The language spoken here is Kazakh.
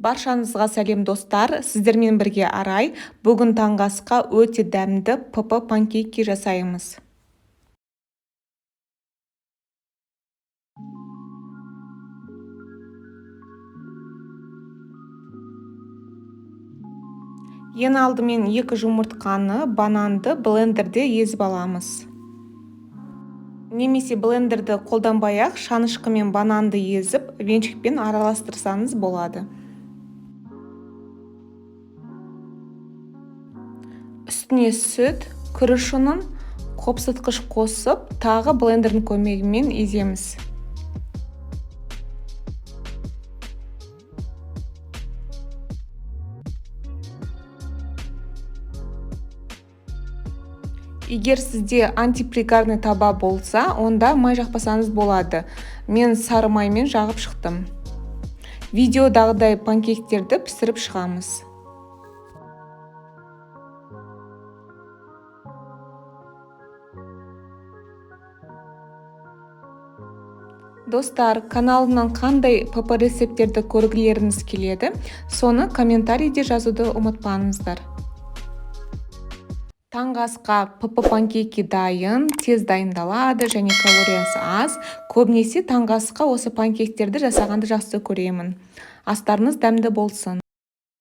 Баршаңызға сәлем, достар! Сіздермен бірге Арай. Бүгін таңғы асқа өте дәмді ПП панкейки жасаймыз. Ең алдымен 2 жұмыртқаны, бананды блендерде езіп аламыз. Немесе блендерді қолданбай-ақ шанышқымен бананды езіп, венчикпен араластырсаңыз болады. Үстіне сүт, күріш ұнын, қопсытқыш қосып, тағы блендердің көмегімен еземіз. Егер сізде антипригарный таба болса, онда май жақпасаңыз болады. Мен сары маймен жағып шықтым. Видеодағыдай панкейктерді пісіріп шығамыз. Достар, каналымнан қандай ПП рецепттерді көргілеріңіз келеді, соны комментарийде жазуды ұмытпаңыздар. Таңғы асқа ПП панкейки дайын, тез дайындалады және калориясы аз. Көбінесе таңғы асқа осы панкейктерді жасағанды жақсы көремін. Астарыңыз дәмді болсын.